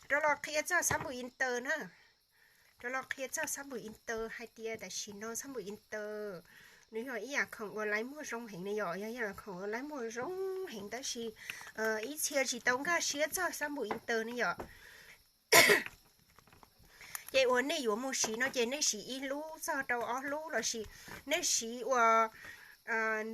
Rov los qhia txog xab npum inter na. Rov los qhia txog xab npum inter hais tias tam sim no xab npum inter nws yog ib yam khoom uas laiv muag zoo heev na yom, yog ib yam khoom uas laiv muag zoo heev tab sis ib txhia tsis tau nkag siab txog xab npum inter ne yom. Ces uas nej yuav mus siv no ces nej siv ib lub txog rau ob lub lossis nej siv uas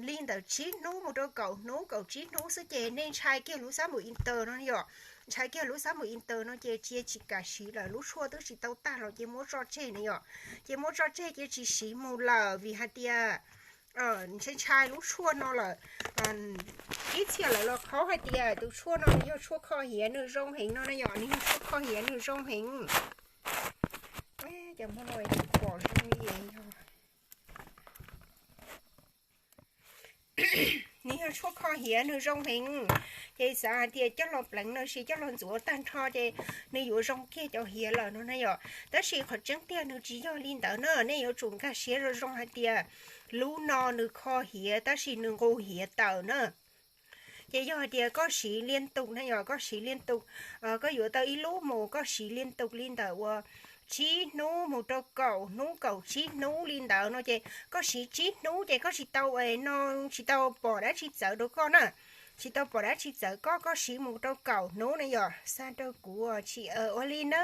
li ntawm tsib hnub mus rau kaum hnub kaum tsib hnub xwb ces nej ntshai kiag lub xab npum inter no yom. Ntshai kiag lub xab npum inter no ces cia tsis kam siv lawm, lub tshuaj twb tsis tau tag los cia muab tso tseg na yom. Cia muab tso tseg cia tsis siv mus lawm vim hais tias ntshai ntshai lub tshuaj no lawm. Ib txhia lawv los qhaub hais tias tus tshuaj no nws yog tshuaj kho hiav nws zoo heev no na yom, nws yog tshuaj kho hiav nws zoo heev. Cov muaj no pom zoo li yog nws yog tshuaj kho hiav nws zoo heev, ces xav hais tias coj los pleev no sis coj los ntxuav tag nrho ces nws yuav zoo kiag cov hiav lawm no na yom. Tab sis qhov tseeb tiag nws tsis yog li ntawd na, nej yuav tsum nkag siab zoo zoo hais tias lub no nws kho hiav tab sis nws nqus hiav tawm na. Ces yog hais tias koj siv liaj ntus na yom, koj siv liaj ntus, koj yuav tau ib lub mus koj siv liaj ntus li ntawm uas tsib hnub mus rau kaum hnub kaum tsib hnub li ntawd no ces koj siv tsib hnub ces koj tsis tau no, tsis tau pom dab tsi txawv rau koj na. Tsis tau pom dab tsi txawv koj, koj siv mus rau kaum hnub na yom, xa rau kuv tsis ua li na.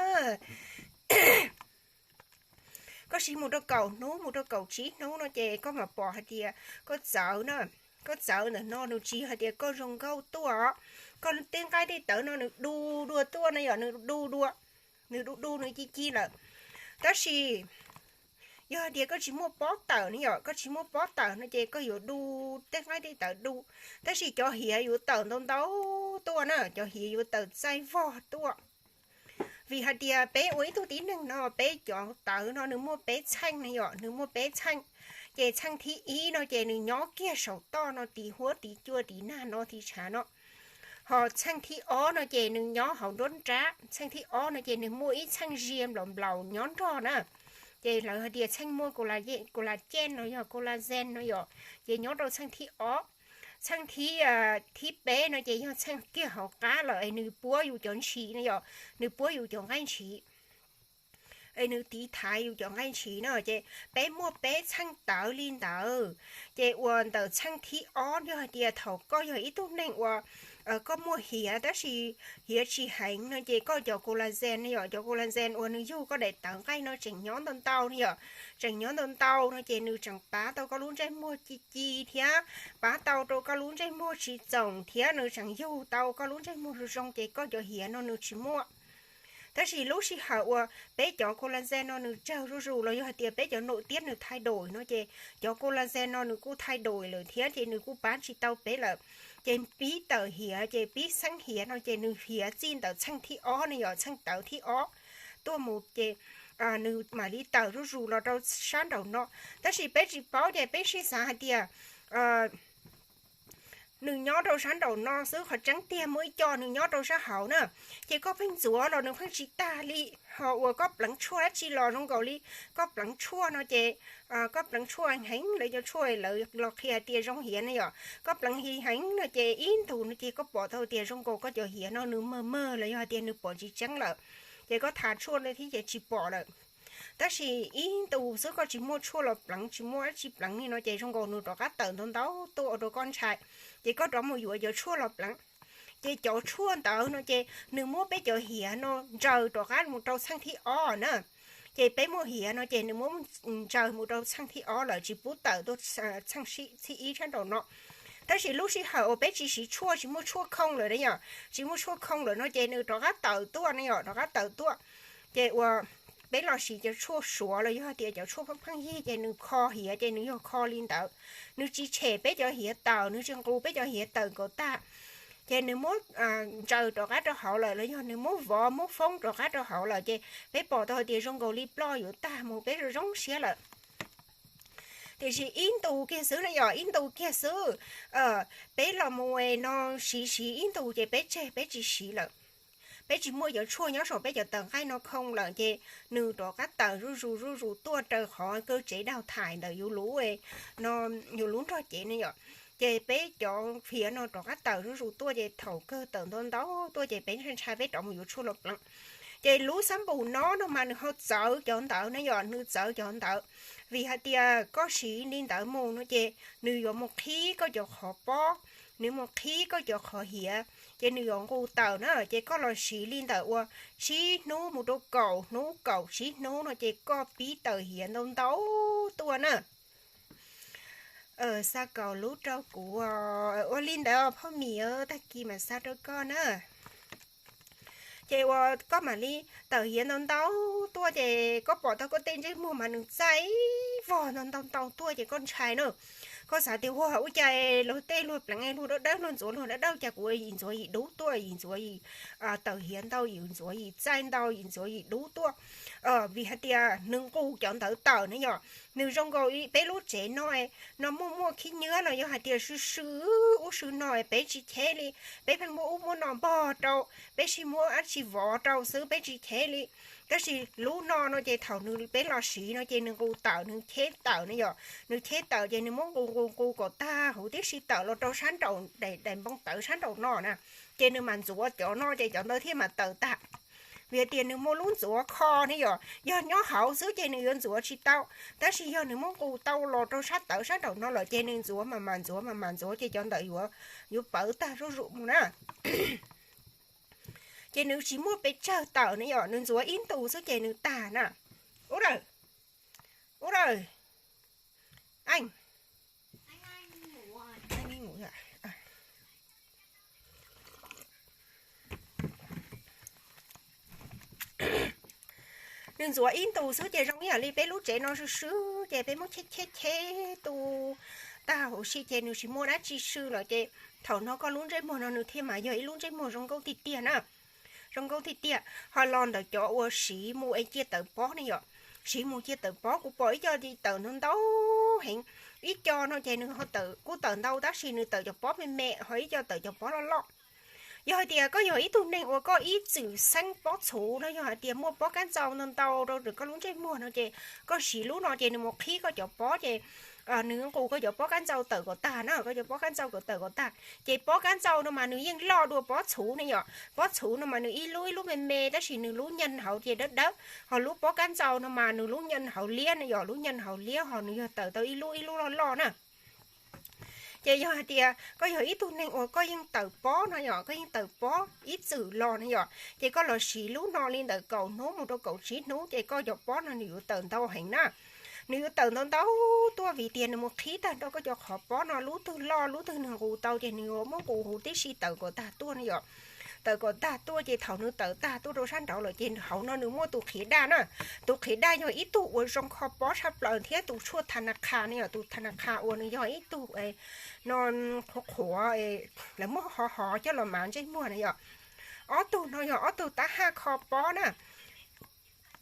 Koj siv mus rau kaum hnub mus rau kaum tsib hnub no ces koj mam pom hais tias koj txawv na. Koj txawv ntawm no nws tsis hais tias koj zoo nkauj tuaj, koj tej nqaij tej tawv no nws du dua tuaj na yom, nws du dua, nws du du nws ci ci lawm. Tab sis yog hais tias koj tsis muaj pob tawm ne yom, koj tsis muaj pob tawm no ces koj yuav du tej nqaij tej tawv du, tab sis cov hiav yuav tawm ntau ntau tuaj na, cov hiav yuav tawm txaij vog tuaj. Vim hais tias peb ua ib tug tib neeg no peb cov tawv no nws muaj peb txheej ne yom, nws muaj peb txheej. Ces txheej thib ib no ces nws nyob kiag saum toj no tiv huab tiv cua tiv nag no tiv tshav no. Ho txheej thib ob no ces nws nyob hauv nruab nrab, txheej thib ob no ces nws muaj ib txheej zia nplaum nplaum nyob nrog na. Ces lawv hais tias txheej muaj collagen no yog collagen no yom, ces nyob rau txheej thib ob. Txheej thib, thib peb no ces yog txheej kiag hauv qab lawm es nws puab yus cov ntshis no yom, nws puab yus cov nqaij ntshis es nws tiv thaiv yus cov nqaij ntshis na. Ces peb muaj peb txheej tawv li ntawd. Ces uas ntawm txheej thib ob yog hais tias thaum koj yog ib tug neeg uas koj muaj hiav tab sis hiav tsis heev no ces koj cov collagen ne yom, cov collagen uas nws yug koj daim tawv nqaij no tseem nyob ntau ntau ne yom, tseem nyob ntau ntau no ces nws tseem pav tau koj lub ntsej muag ci ci thiab pav tau rau koj lub ntsej muag tsis txoom thiab nws tseem yug tau koj lub ntsej muag zoo zoo ces koj cov hiav no nws tsis muaj. Tab sis lub sij hawm uas peb cov collagen no nws tsawg zuj zus los yog hais tias peb cov nội tiết nws thay đổi no ces cov collagen no nws kuj thay đổi lawm thiab ces nws kuj pab tsis tau peb lawm. Ces pib tawm hiav ces pib xeeb hiav no ces nws hiav txij ntawm txheej thib ob ne yom, txheej tawv thib ob tuaj mus ces nws mam li tawm zuj zus los rau sab nraum no. Tab sis peb tsis paub ces peb sib xav hais tias nws nyob rau sab nraum no xwb, qhov tseeb tiag muaj ib co nws nyob rau sab hauv na. Ces koj pheej ntxuav los nws pheej tsis tag li. Ho uas koj pleev tshuaj dab tsi los zoo nkaus li koj pleev tshuaj no ces koj pleev tshuaj heev, lawv cov tshuaj lawv los qhia hais tias zoo hiav ne yom, koj pleev heev heev no ces ib ntus no ces koj pom tau tias zoo nkaus koj cov hiav no nws mag mag los yog hais tias nws pom tsis tseeb lawm. Ces koj thav tshuaj no thiab ces tsis pom lawm. Tab sis ib ntus xwb koj tsis muaj tshuaj los pleev, tsis muaj dab tsi pleev li no ces zoo nkaus nws rov qab tawm ntau ntau tuaj ua rau koj ntshai. Ces koj rov mus yuav cov tshuaj los pleev. Ces cov tshuaj ntawd no ces nws muab peb cov hiav no ntsaws rov qab mus rau txheej thib ob na. Ces peb muaj hiav no ces nws muab ntsaws mus rau txheej thib ob lawm, tsis pub tawm tuaj txheej thib ib sab nraum no. Tab sis lub sij hawm uas peb tsis siv tshuaj, tsis muaj tshuaj khoo lawm na yom, tsis muaj tshuaj khoo lawm no ces nws rov qab tawm tuaj ne yom, rov qab tawm tuaj. Ces uas peb los siv cov tshuaj suav los yog hais tias cov tshuaj pheej pheej yig ces nws kho hiav ces nws yog kho li ntawd. Nws tsis tshem peb cov hiav tawm, nws tsis nqus peb cov hiav tawm nkaus tag. Ces nws muab ntsaws rov qab rau hauv lawm los yog nws muab vov muab foob rov qab rau hauv lawm ces peb pom tau hais tias zoo nkaus li ploj yuav tag mus, peb zoo zoo siab lawm. Tiam sis ib ntus kiag xwb na yom, ib ntus kiag xwb, peb los mus no siv siv ib ntus ces peb tseg, peb tsis siv lawm. Peb tsis muaj cov tshuaj nyob saum peb cov tawv nqaij no khoo lawm ces nws rov qab tawm zuj zus zuj zus tuaj raws qhov kev tsev đào thải ntawm yus lub, no, yus lub nrog cev ne yom. Ces peb cov hiav no rov qab tawm zuj zus tuaj, ces thaum kawg tawm ntau ntau tuaj ces peb ntshai ntshai peb rov mus yuav tshuaj los pleev. Ces lub xab npum no no mas nws ho txawv cov ntawd na yom, nws txawv cov ntawd. Vim hais tias koj siv li ntawd mus no ces nws yuav mus qhib koj cov qhov pob, nws mus qhib koj cov qhov hiav, ces nws yuav nqus tawm na. Ces koj los siv li ntawm uas tsib hnub mus rau kaum hnub, kaum tsib hnub no ces koj pib tawm hiav ntau ntau tuaj na. Xa kaum lub rau kuv. Ua li ntawd phauj Mim, tag kis mam xa rau koj na. Ces uas koj mam li tawm hiav ntau ntau tuaj ces koj pom tau koj tej ntsej muag mas nws txaij vog ntau ntau ntau tuaj ces koj ntshai na. Koj xav tias ua ua cas luag tej luag pleev luag dawb dawb, luag ntxuav luag dawb dawb, cas kuv yim ntxuav yim dub tuaj, yim ntxuav yim tawm hiav ntau, yim ntxuav yim txaij ntau, yim ntxuav yim dub tuaj. Vim hais tias nws nqus cov ntawd tawm na yom. Nws zoo nkaus peb lub tsev no, no muaj muaj khib nyiab los yog hais tias sw sw ub sw no peb tsis cheb li. Peb pheej muab ub muab no npog rau, peb sib muab dab tsi vov rau xwb, peb tsis cheb li. Tab sis lub no no ces thaum nws peb los siv no ces nws nqus tawm, nws cheb tawm na yom. Nws cheb tawm ces nws muab nqus nqus nqus kom tag huv tib si tawm los rau sab nraum daim npoo tawv sab nraum no na. Ces nws mam ntxuav cov no ces cov ntawd thiaj mam tawm tag. Vim tias nws muaj lub ntxuav kho ne yom, yog nyob hauv xwb ces nws yuav ntxuav tsis tau. Tab sis yog nws muab nqus tau los rau sab tawv sab nraum no lawm ces nws ntxuav mas mam ntxuav mas mam ntxuav ces cov ntawd yuav pawv tag zuj zus mus na. Ces nws tsis muaj pes tsawg tawm ne yom, nws ntxuav ib ntus xwb ces nws tag na. Ub dawm, ub dawm, nws ntxuav ib ntus xwb ces zoo ib yam li peb lub tsev no swb swb ces peb muab cheb cheb cheb tu tag huv si ces nws tsis muaj dab tsi swb lawm ces thaum no koj lub ntsej muag no nws thiaj mas yog ib lub ntsej muag zoo nkauj tiag tiag na. Zoo nkauj tiag tiag. Ho los ntawm cov uas siv mus es cia tawm pob ne yom, siv mus cia tawm pob kuv pom ib co tawm ntau ntau heev. Ib co no ces nws kuj tawm ntau tab sis nws tawm cov pob me me, ho ib co tawm cov pob loj loj. Yog hais tias koj yog ib tug neeg uas koj ib txwm xeeb pob txhuv no, yog hais tias muaj pob kab ntxau ntau ntau rau koj lub ntsej muag no ces koj siv lub no ces nws mus qhib koj cov pob ces nws nqus koj cov pob kab ntxau tawm kom tag na, koj cov pob kab ntxau kom tawm kom tag. Ces pob kab ntxau no mas nws yeej loj dua pob txhuv ne yom. Pob txhuv no mas nws ib lub ib lub me me tab sis nws lub nyeej hauv ces dawb dawb, ho lub pob kab ntxau no mas nws lub nyeej hauv liab ne yom, lub nyeej hauv liab ho nws yog tawm tau ib lub ib lub loj loj na. Ces yog hais tias koj yog ib tug neeg uas koj yeej tawm pob no yom, koj yeej tawm pob ib txwm los no yom, ces koj los siv lub no li ntawm kaum hnub mus rau kaum tsib hnub ces koj cov pob no nws yuav tawm ntau heev na. Nws yuav tawm ntau ntau tuaj vim tias nws mus qhib tag nrho koj cov qhov pob no, lub twg loj lub twg nws nqus tau ces nws yuav muab nqus huv tib si tawm kom tag tuaj ne yom. Tawm kom tag tuaj ces thaum nws tawm tag tuaj rau sab nraud lawm ces hauv no nws muaj tus qhiav daj na. Tus qhiav daj yog ib tug uas zoo kho pob tshaj plaws thiab tus tshuaj tha na qha ne yom, tus tha na qha uas nws yog ib tug no qhuav qhuav, lawv muab hov hov coj los mav ntsej muag na yom. Ob tug no yog ob tug tab haj kho pob na.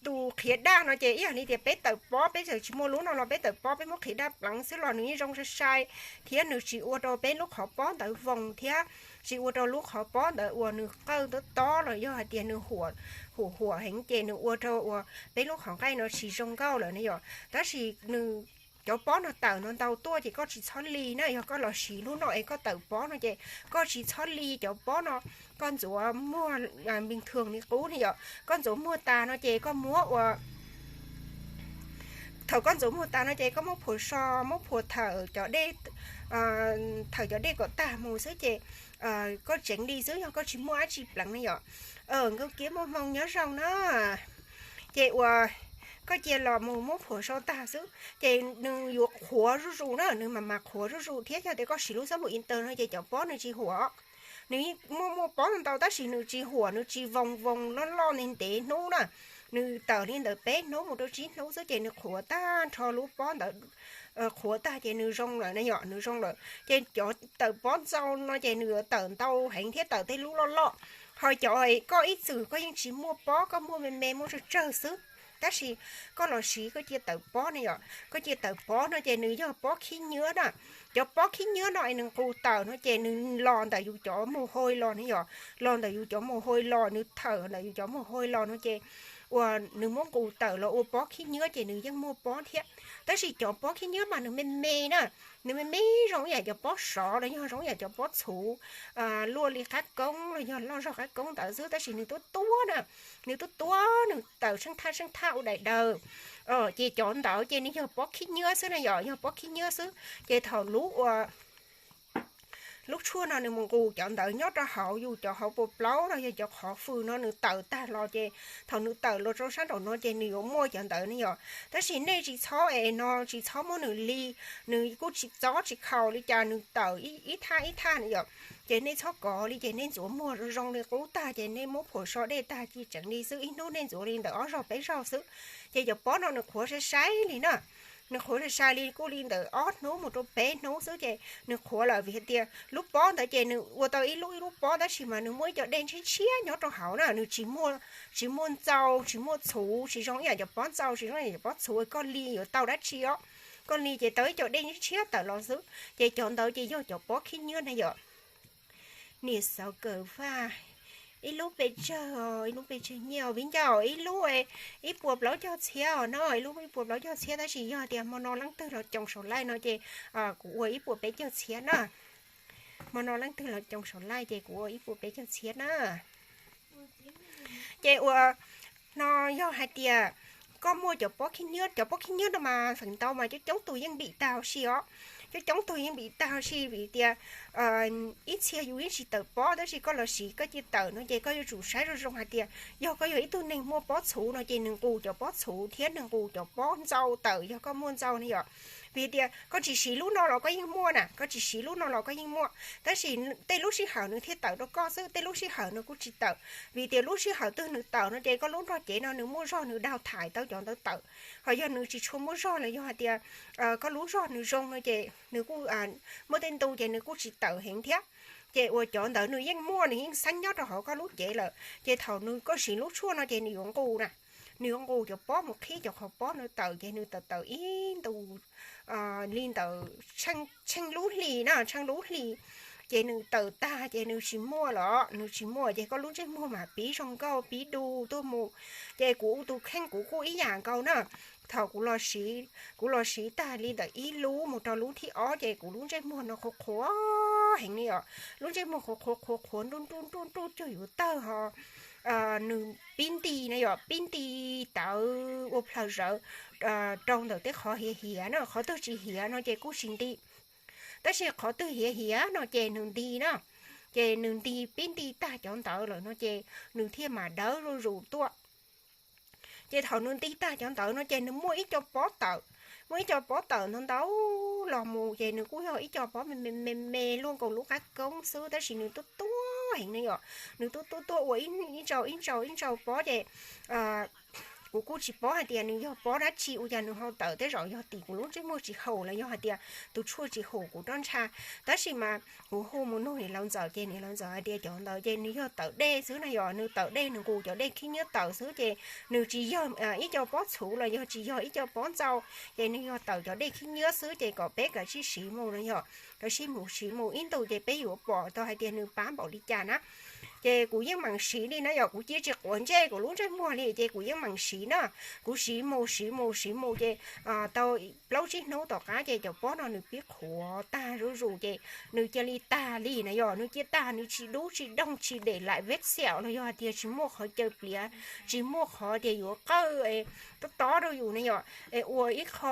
Tus qhiav daj no ces ib yam li tias peb tawm pob, peb txawm tsis muaj lub no los peb tawm pob peb muab qhiav daj pleev xwb los nws yeej zoo sai sai, thiab nws tsis ua rau peb lub qhov pob ntawd voos thiab tsis ua rau lub qhov pob ntawd uas nws qawj tob tob los yog hais tias nws huam huam heev ces nws ua rau uas peb lub qhov nqaij no tsis zoo nkauj lawm ne yom. Tab sis nws, cov pob no tawm no ntau tuaj ces koj tsis txhob li na, yog koj los siv lub no es koj tawm pob no ces koj tsis txhob li cov pob no. Koj ntxuav muag npis thwm li qub ne yom, koj ntxuav muag tas no ces koj muab ua, thaum koj ntxuav muag tas no ces koj muab phuam so, muab phuam thawm cov dej, thawm cov dej kom tag mus xwb ces koj tseev li xwb yog koj tsis muaj dab tsi pleev ne yom. Nkauj Kiab Muaj Hmoo nyob zoo na. Ces uas koj cia los mus muab phuam so tag xwb ces nws yuav qhuav zuj zus na, nws mam mam qhuav zuj zus thiab yog tias koj siv lub xab npum inter no ces cov pob nws tsis huam. Nws muaj muaj pob ntau tab sis nws tsis huam, nws tsis voos voos loj loj ntev ntev hnub na. Nws tawm li ntawm peb hnub mus rau tsib hnub xwb ces nws qhuav tag nrho lub pob ntawd, qhuav tag ces nws zoo lawm na yom, nws zoo lawm. Ces cov tawm pob ntxau no ces nws yuav tawm ntau heev thiab tawm tej lub loj loj. Ho cov koj ib txwm koj yeej tsis muaj pob, koj muaj me me muaj tsawg tsawg xwb, tab sis koj los siv koj cia tawm pob ne yom, koj cia tawm pob no ces nws yog pob khib nyiab na. Cov pob khib nyiab no es nws nqus tawm no ces nws los ntawm yus cov mus hoi los ne yom, los ntawm yus cov mus hoi los, nws thawm ntawm yus cov mus hoi los no ces uas nws muab nqus tawm los ua pob khib nyiab ces nws yeej muaj pob thiab. Tab sis cov pob khib nyiab mas nws me me na, nws me me zoo ib yam cov pob sov los yog zoo ib yam cov pob txhuv luaj li qab koob los yog loj zog qab koob ntawd xwb, tab sis nws tuab tuab na, nws tuab tuab nws tawm tsheej thaj tsheej thaj ua daim daws. Ces cov ntawd ces nws yog pob khib nyiab xwb na yom, yog pob khib nyiab xwb. Ces thaum lub ua lub tshuaj no nws mus nqus cov ntawd nyob rau hauv yus cov hauv paus plaub los yog cov qhov fws no nws tawm tag los ces thaum nws tawm los rau sab nraum no ces nws yuav muaj cov ntawd ne yom. Tab sis nej tsis txhob es no tsis txhob muab nws li, nws kuj tsis txob tsis khaus li cas, nws tawm ib thaj ib thaj ne yom. Ces nej txhob kov li, ces nej ntxuav muag zoo zoo li qub tag ces nej muab phuam so dej tag ci tseem li xwb, ib hnub nej ntxuav li ntawm ob zaug peb zaug xwb. Ces cov pob no nws qhuav sai sai li na, nws qhuav sai sai li kuj li ntawm ob hnub mus rau peb hnub xwb ces nws qhuav lawm, vim hais tias lub pob ntawd ces nws ua tau ib lub ib lub pob tab sis mas nws muaj ib co dej ntshiab ntshiab nyob rau hauv na, nws tsis muaj, tsis muaj ntxau tsis muaj txhuv, tsis zoo ib yam cov pob ntxau tsis zoo ib yam cov pob txhuv koj li yuav tau dab tsi os. Koj li ces tau ib co dej ntshiab ntshiab tawm los xwb. Ces cov ntawd ces yog cov pob khib nyiab na yom. Niam xov kawm faj, ib lub pes tsawg, ib lub pes tsawg nyiaj os viv ncaus? Ib lub ib puas plaub caug txhiab os na, ib lub ib puas plaub caug txhiab, tab sis yog tias hmo no leej twg los coos saum live no ces kuv ua ib puas peb caug txhiab na. Hmo no leej twg los coos saum live ces kuv ua ib puas peb caug txhiab na. Ces ua no yog hais tias koj muaj cov pob khib nyiab, cov pob khib nyiab no mas feem ntau mas coob coob tus yeej npim tag huv si os. Coob coob tus yeej npim tag huv si vim tias ib txhia yus yeej tsis tawm pob, tab sis koj los siv koj cia tawm no ces koj yuav tsum saib zoo zoo hais tias yog koj yog ib tug neeg muaj pob txhuv no ces nws nqus cov pob txhuv thiab nws nqus cov pob ntxau tawm yog koj muaj ntxau ne yom. Vim tias koj tsis siv lub no los koj yeej muaj na, koj tsis siv lub no los koj yeej muaj, tab sis tej lub sij hawm nws thiaj tawm rau koj xwb, tej lub sij hawm nws kuj tsis tawm. Vim tias lub sij hawm twg nws tawm no ces koj lub nrog cev no nws muaj zog nws dau thaiv tau cov ntawd tawm. Ho yog nws tsis tshua muaj zog los yog hais tias koj lub zog nws zoo no ces nws kuj muaj tej ntu ces nws kuj tsis tawm heev thiab. Ces ua cov ntawd nws yeej muaj, nws yeej xeeb nyob rau hauv koj lub cev lawm, ces thaum nws koj siv lub tshuaj no ces nws yuav nqus na, nws yuav nqus cov pob mus qhib cov qhov pob no tawm ces nws tawm tawm ib ntus li ntawm tsheej lub hlis na, tsheej lub hlis. Ces nws tawm tag ces nws tsis muaj los, nws tsis muaj ces koj lub ntsej muag mas pib zoo nkauj pib du tuaj mus. Ces kuv tus kheej kuv kuj ib yam nkaus na. Thaum kuv los siv, kuv los siv tag li ntawm ib lub mus rau lub thib ob ces kuv lub ntsej muag no qhuav qhuav heev li os, lub ntsej muag qhuav qhuav qhuav qhuav nruj nruj nruj nruj cuag yuav tawg ho. Nws pib nti na yom, pib nti tawv ua plaws zawv rau ntawm tej qhov hiav hiav na, qhov twg tsis hiav no ces kuj tsis nti, tab sis qhov twg hiav hiav no ces nws nti na. Ces nws nti, pib nti tag cov ntawd lawm no ces nws thiaj mam dawb zuj zus tuaj. Ces thaum nws nti tag cov ntawd no ces nws muaj ib co pob tawm, muaj ib co pob tawm ntau ntau los mus ces nws kuj yog ib co pob me me me luaj nkaus lub qab koob xwb, tab sis nws tuaj tuaj heev ne yom, nws tuaj tuaj tuaj ua ib ntsau ib ntsau ib ntsau pob ces kuv kuj tsis paub hais tias nws yog pob dab tsi ua cas nws ho tawm, tej zaum yog tim kuv lub ntsej muag tsis haum los yog hais tias tus tshuaj tsis haum kuv roj ntsha. Tab sis mas kuv hu mus nug niam laus ntxawm ces niam laus ntxawm hais tias cov ntawd ces nws yog tawm dej xwb na yom, nws tawm dej nws nqus cov dej khib nyiab tawm xwb ces nws tsis yog ib co pob txhuv los yog tsis yog ib co pob ntxau, ces nws yog tawm cov dej khib nyiab xwb ces kom peb kav tsij siv mus no yog kav tsij mus siv mus ib ntus ces peb yuav pom tau hais tias nws pab npaum li cas na. Ces kuv yeej meem siv li na yom, kuv cia tsis quav ntsej kuv lub ntsej muag li ces kuv yeej meem siv na. Kuv siv mus siv mus siv mus ces tau plaub tsib hnub tom qab ces cov pob no nws pib qhuav tag zuj zus ces nws cia li tag li na yom, nws cia tag nws tsis dub tsis doog tsis dem laim veb xiaum los yog hais tias tsis muaj qhov caw pliav, tsis muaj qhov tias yuav qawj tob tob rau yus ne yom, es ua ib qho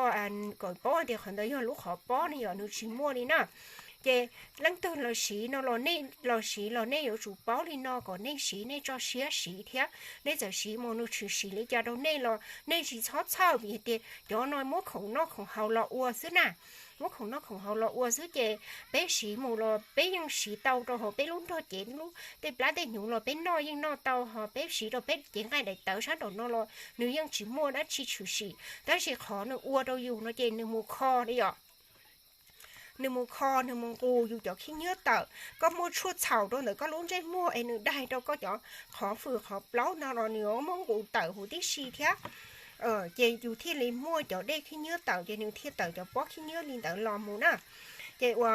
kom paub hais tias qhov ntawd yog lub qhov pob ne yom, nws tsis muaj li na. Ces leej twg los siv no los nej los siv los nej yuav tsum paub li no kom nej siv nej tso siab siv thiab. Nej txawm siv mus nws tshwm sim li cas rau nej los nej tsis txhob txhawj vim hais tias cov no muab khoom noj khoom haus los ua xwb na. Muab khoom noj khoom haus los ua xwb ces peb siv mus los peb yeej siv tau rau hauv peb lub nrog cev lub tej plab tej hnyuv los peb noj yeej noj tau, ho peb siv rau peb cev nqaij daim tawv sab nraum no los nws yeej tsis muaj dab tsi tshwm sim, tab sis qhov nws ua rau yus no ces nws mus kho li yom. Nws mus kho nws mus nqus yus cov khib nyiab tawm. Koj muaj tshuaj txhaum rau ntawm koj lub ntsej muag es nws daig rau koj cov qhov fwm qhov plaub no los nws yuav muab nqus tawm huv tib si thiab. Ces yus thiaj li muaj cov dej khib nyiab tawm ces nws thiaj tawm cov pob khib nyiab li ntawd los mus na. Ces ua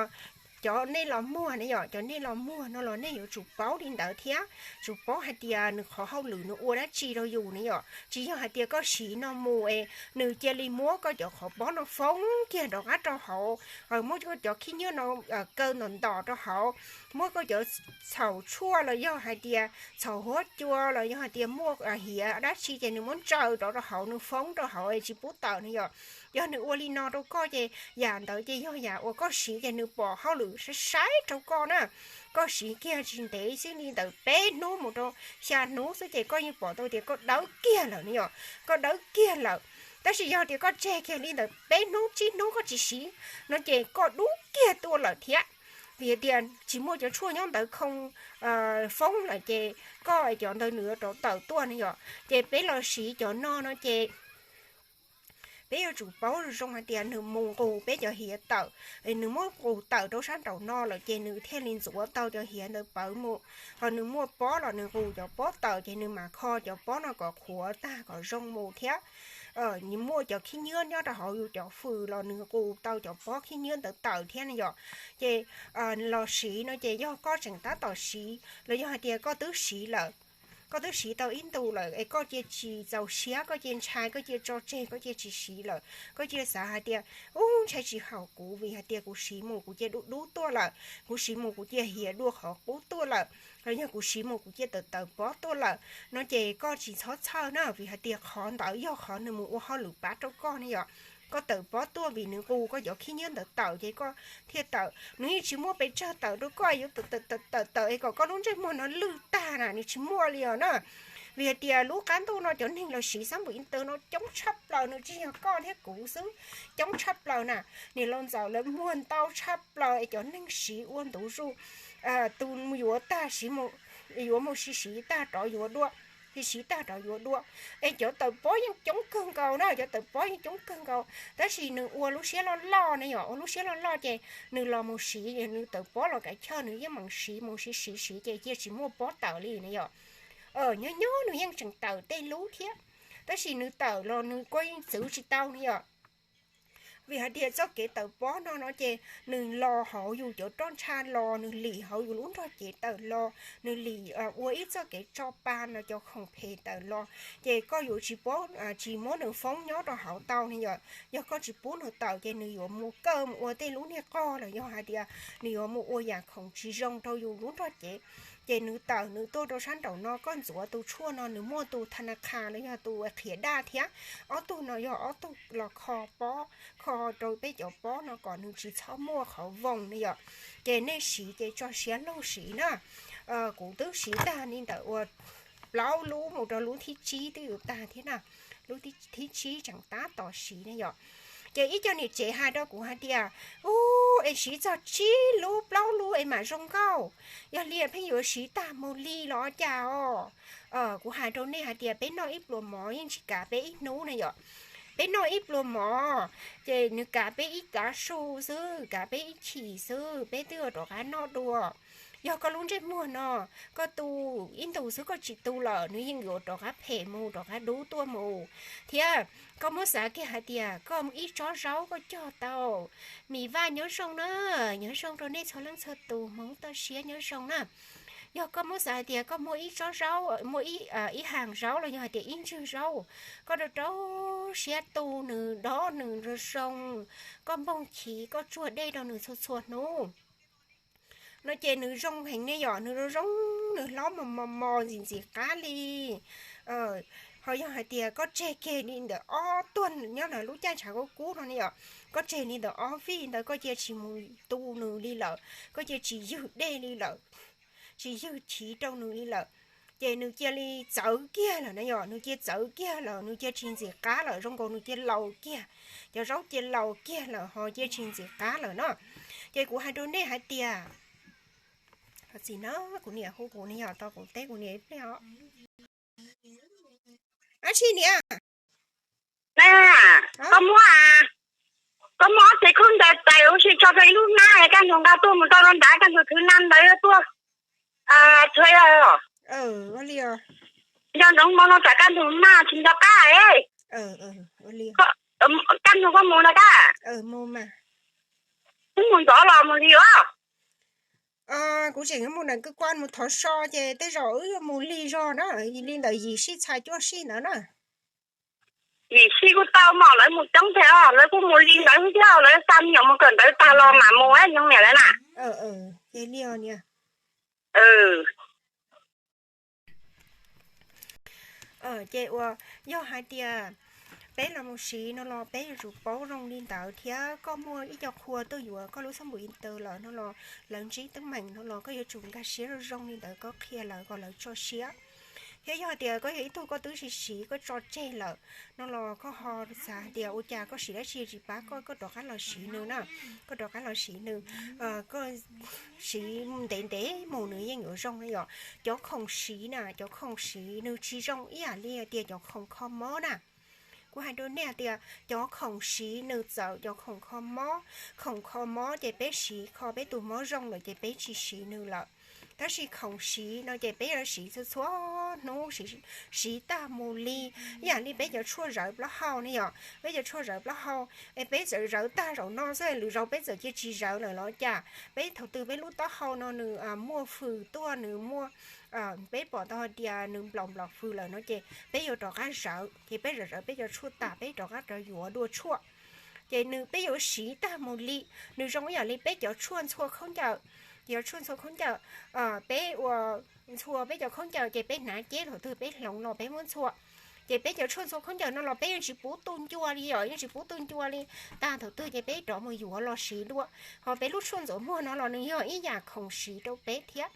cov nej los muag ne yom, cov nej los muag no los nej yuav tsum paub li ntawd thiab, tsum paub hais tias nws qhov hauj lwm nws ua dab tsi rau yus ne yom. Tsis yog hais tias koj siv no mus es nws cia li muab koj cov qhov pob no foob kiag rov qab rau hauv, muab koj cov khib nyiab no kaw ntom ntom rau hauv, muab koj cov txhaum tshuaj los yog hais tias txhaum huab cua los yog hais tias muaj hiav dab tsi ces nws muab ntsaws rov rau hauv, nws foob rau hauv es tsis pub tawm ne yom. Yog nws ua li no rau koj ces yam ntawd ces yog yam uas koj siv ces nws pom hauj lwm saib saib rau koj na. Koj siv kiag tsis ntev xwb, li ntawm peb hnub mus rau xya hnub xwb ces koj yeej pom tau tias koj dawb kiag lawm ne yom, koj dawb kiag lawm. Tab sis yog tias koj tseg kiag li ntawm peb hnub tsib hnub koj tsis siv no ces koj dub kiag tuaj lawm thiab, vim hais tias tsis muaj cov tshuaj nyob ntawd khoo foob lawm ces koj cov ntawd nws yuav rov tawm tuaj ne yom. Ces peb los siv cov no no ces peb yuav tsum paub zoo hais tias nws mus nqus peb cov hiav tawm, nws muab nqus tawm rau sab nraum no lawm ces nws thiaj li ntxuav tau cov hiav ntawd pawv mus. Ho nws muaj pob los nws nqus cov pob tawm ces nws mam kho cov pob no kom qhuav tag kom zoo mus thiab. Nws muaj cov khib nyiab nyob rau hauv yus cov fws los nws nqus tau cov pob khib nyiab ntawd tawm thiab ne yom. Ces los siv no ces yog koj tseem tab tom siv los yog hais tias koj twb siv lawm, koj twb siv tau ib ntus lawm es koj cia tsis txaus siab, koj cia ntshai, koj cia tso tseg, koj cia tsis siv lawm, koj cia xav hais tias ub ntshai tsis haum kuv vim hais tias kuv siv mus kuv cia dub dub tuaj lawm, kuv siv mus kuv cia hiav dua qhov qub tuaj lawm, los yog kuv siv mus kuv cia tawm tawm pob tuaj lawm no ces koj tsis txhob txhawj na, vim hais tias qhov ntawd yog qhov nws mus ua hauj lwm pab rau koj ne yom. Koj tawm pob tuaj vim nws nqus koj cov khib nyiab ntawd tawm ces koj thiaj tawm, nws yeej tsis muaj pes tsawg tawm rau koj yuav tawm tawm tawm es kom koj lub ntsej muag no lwj tag na, nws tsis muaj li os na. Vim hais tias lub qab ntuj no cov neeg los siv xab npum internet no coob tshaj plaws, nws tsis yog koj thiab kuv xwb, coob tshaj plaws na. Niam laus ntxawm lawv muag ntau tshaj plaws es cov neeg siv ua ntu zus, tus yuav tag siv, yuav mus siv siv tag rov yuav dua, siv siv tag rov yuav dua. Es cov tawm pob yeej coob kawg nkaus na, cov tawm pob yeej coob kawg nkaus, tab sis nws ua lub siab loj loj ne yom, ua lub siab loj loj ces nws los mus siv, nws tawm pob los kav chawj nws yeej meem siv mus siv siv siv ces cia tsis muaj pob tawm li ne yom. Nyob nyob nws yeej tseem tawm tej lub thiab, tab sis nws tawm los nws kuj yeej txwv tsis tau ne yom. Vim hais tias txoj kev tawm pob no no ces nws los hauv yus cov roj ntsha los, nws lim hauv yus lub nrog cev tawm los, nws lim ua ib txoj kev tso pa no cov khoom phem tawm los, ces koj yuav tsis paub, tsis muab nws foob nyob rau hauv tau ne yom. Yog koj tsis pub nws tawm ces nws yuav mus kaw mus ua tej lub niag qog los yog hais tias nws yuav mus ua yam khoom tsis zoo rau yus lub nrog cev. Ces nws tawm nws tuaj rau sab nraum no, koj ntxuav tus tshuaj no nws muaj tus tha na kha los yog tus qhiav daj thiab, ob tug no yog ob tug los kho pob, kho rau peb cov pob no kom nws tsis txhob muaj qhov voos ne yom. Ces nej siv ces tso siab laug siv na. Kuv twb siv tag li ntawm ua plaub lub mus rau lub thib tsib twb yuav tag thiab na, lub thib tsib tseem tab tom siv ne yom. Ces ib co niam tsev hais rau kuv hais tias, ub, es siv txog tsib lub plaub lub es mam zoo nkauj, yog li pheej yuav siv tag mus li los cas os. Kuv hais rau nej hais tias peb noj ib pluas mov yeej tsis kav peb ib hnub na yom. Peb noj ib pluas mov ces nws kav peb ib tav su xwb, kav peb ib chim xwb peb twb yuav rov qab noj dua. Yog koj lub ntsej muag no, koj tu ib ntus xwb koj tsis tu lawm nws yeej yuav rov qab phem mus rov qab dub tuaj mus. Thiab koj muab xav kiag hais tias koj ib tsob zaub koj cog tau. Mis Vaj nyob zoo na, nyob zoo rau nej txhua leej txhua tus, Hmoob toj siab nyob zoo na. Yog koj muab xav hais tias koj muaj ib tsob zaub, muaj ib haam zaub los yog hais tias ib ntswg zaub, koj rau rau siab tu nws, dob nws zoo zoo, koj npoog chiv koj tsuag dej rau nws txhua txhua hnub no ces nws zoo heev ne yom, nws zoo zoo, nws hlob mos mos mos ntxim ntxim qab li. Ho yog hais tias koj tseg kiag li ntawm ob tuag nyob ntawm lub caij ntshav kub kub no ne yom, koj tseg li ntawm ob vij ntawd koj cia tsis mus tu nws li lawm, koj cia tsis ywg dej li lawm, tsis ywg chiv rau nws li lawm, ces nws cia li txawv kiag lawm na yom, nws cia txawv kiag lawm, nws cia tsis ntxim qab lawm, zoo nkaus nws cia laus kiag, cov zaub cia laus kiag lawm ho cia tsis ntxim qab lawm no. Ces kuv hais rau nej hais tias, txim no, kuv niam hu kuv ne yom, tos kuv teb kuv niam ib pliag os. Ab tsi niam. Na, koj muab, koj muab ob txhais khub ntawd txais ua si tso rau ib lub hnab, kaj ntug nqa tuaj mus rau rau nrad, kaj ntug thwv na ntawd tuaj. Txhua, ua li os. Nco ntsoov moo no tsam kaj ntug mas tsis nco qab. Kaj ntug koj mus no kaj. Mus ntxov los mus li os. Kuv tseem yuav mus ntawm kwv kuaj mus thov so ces tej zaum wb yuav mus lig zog na, li ntawm yim sij txhais cuaj sij ntawd na. Yim sij kuj tau mas lawv mus coob thiab, lawv kuj mus li ntawd thiab, lawv xa me nyuam mus kawm ntawv tag los mam mus nyob niam lawv na. Ces li niam. Ces uas yog hais tias peb los mus siv no los peb yuav tsum paub zoo li ntawd thiab. Koj muaj ib co qhua tuaj yuav koj lub xab npum Inter lawm no los lawv ntsib teeb meem no los koj yuav tsum nkag siab zoo zoo li ntawd koj qhia lawv kom lawv tso siab. Thiab yog hais tias koj yog ib tug koj twb siv siv koj tso tseg lawm no los koj ho xav hais tias ua cas koj siv dab tsi tsis pab koj, koj rov qab los siv nws na. Koj rov qab los siv nws, koj siv ntev ntev mus nws yeej yuav zoo na yom. Cov khoom siv na, cov khoom siv nws tsis zoo ib yam li tias cov khoom kho mob na. Kuv hais rau nej tias cov khoom siv nws txawv cov khoom kho mob. Khoom kho mob ces peb siv kho peb tus mob zoo lawm ces peb tsis siv nws lawm. Tab sis khoom siv no ces peb yuav siv txhua txhua hnub, siv tag mus li. Ib yam li peb cov tshuaj zawv plaub hau ne yom, peb cov tshuaj zawv plaub hau, es peb txawm zawv tag zaum no xwb lwm zaus peb txawm cia tsis zawv lawm los cas? Peb thaum twg peb lub taub hau no nws muaj fws tuaj, nws muaj, peb pom tau hais tias nws nplaum nplaum fws lawm no ces peb yuav rov qab zawv, ces peb zawv zawv peb cov tshuaj tas peb rov qab rov yuav dua tshuaj. Ces nws peb yuav siv tag mus li, nws zoo ib yam li peb cov tshuaj ntxhua khaub ncaws. Cov tshuaj ntxhua khaub ncaws, peb ua ntxhua peb cov khaub ncaws ces peb hnav ceb thaum twg peb hloov los peb muab ntxhua. Ces peb cov tshuaj ntxhua khaub ncaws no los peb yeej tsis pub tu ncua li yom, yeej tsis pub tu ncua li. Tag thaum twg ces peb rov mus yuav los siv dua. Ho peb lub tshuaj ntxuav muag no los nws yog ib yam khoom siv rau peb thiab.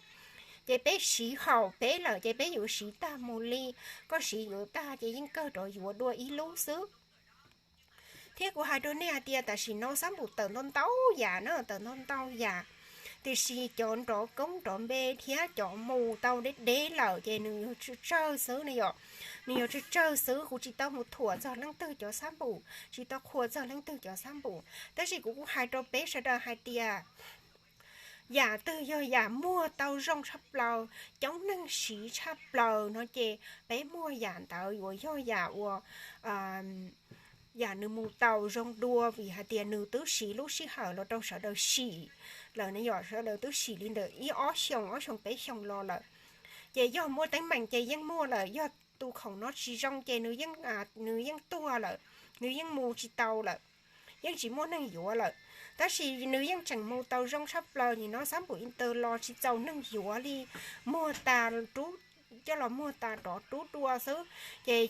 Ces peb siv haum peb lawm ces peb yuav siv tag mus li. Koj siv yuav tag ces yeej kawg rov yuav dua ib lub xwb. Thiab kuv hais rau nej hais tias tam sim no xab npum tawm ntau ntau yam na, tawm ntau ntau yam. Tiam sis cov nrov koob nrov npe thiab cov mus tau deb deb lawm ces nws yuav tsawg tsawg xwb ne yom. Nws yuav tsawg tsawg xwb, kuv tsis tau mus thuam txog leej twg cov xab npum, tsis tau qhuas txog leej twg cov xab npum. Tab sis kuv kuj hais rau peb sawv daws hais tias yam twg yog yam muag tau zoo tshaj plaws, coob neeg siv tshaj plaws no ces peb muag yam ntawd yuav yog yam uas yam nws mus tau zoo dua vim hais tias nws twb siv lub sij hawm los rau sawv daws sim lawm ne yom, sawv daws twb sim li ntawm ib ob xyoos, ob xyoos peb xyoos los lawm. Ces yog muaj teeb meem ces yeej muaj lawm, yog tus khoom no tsis zoo ces nws yeej, nws yeej tuag lawm, nws yeej mus tsis tau lawm, yeej tsis muaj neeg yuav lawm. Tab sis nws yeej tseem mus tau zoo tshaj plaws, nim no xab npum Inter los tsis txaus neeg yuav li, muag tas rub, coj los muag tas rov rub dua xwb. Ces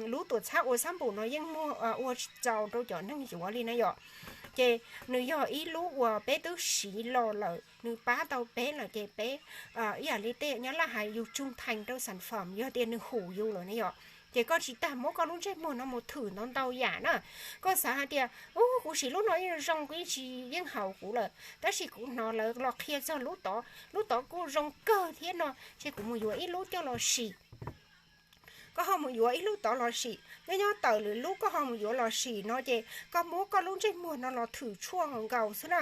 lub tuam txhab ua xab npum no yeej muag, ua tsis txaus rau cov neeg yuav li na yom. Ces nws yog ib lub uas peb twb siv los lawm, nws pab tau peb lawm ces peb, ib yam li tej nyob laj hais yus tsug thees rau xam fam, yog tias nws hum yus lawm ne yom. Ces koj tsis tas muab koj lub ntsej muag no mus thwm ntau ntau yam na. Koj xav hais tias, u, kuv siv lub no yeej zoo, kuv yeej tsis yeej haum kuv lawm, tab sis kuv hnov lawv los qhia txog lub tod, lub tod kuj zoo kawg thiab no, ces kuv mus yuav ib lub coj los sim. Koj ho mus yuav ib lub tod los sim, nyob nyob tawm lwm lub koj ho mus yuav los sim no ces koj muab koj lub ntsej muag no los thwm tshuaj nkaus nkaus xwb na.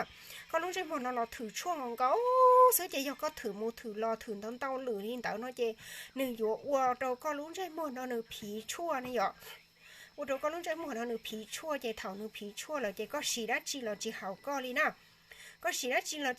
Koj lub ntsej muag no los thwm tshuaj nkaus nkaus xwb ces yog koj thwm mus thwm los thwm ntau ntau lwm li ntawd no ces nws yuav ua rau koj lub ntsej muag no nws phiv tshuaj ne yom. Ua rau koj lub ntsej muag no nws phiv tshuaj ces thaum nws phiv tshuaj lawm ces koj siv dab tsi los tsis haum koj li na. Koj siv dab tsi los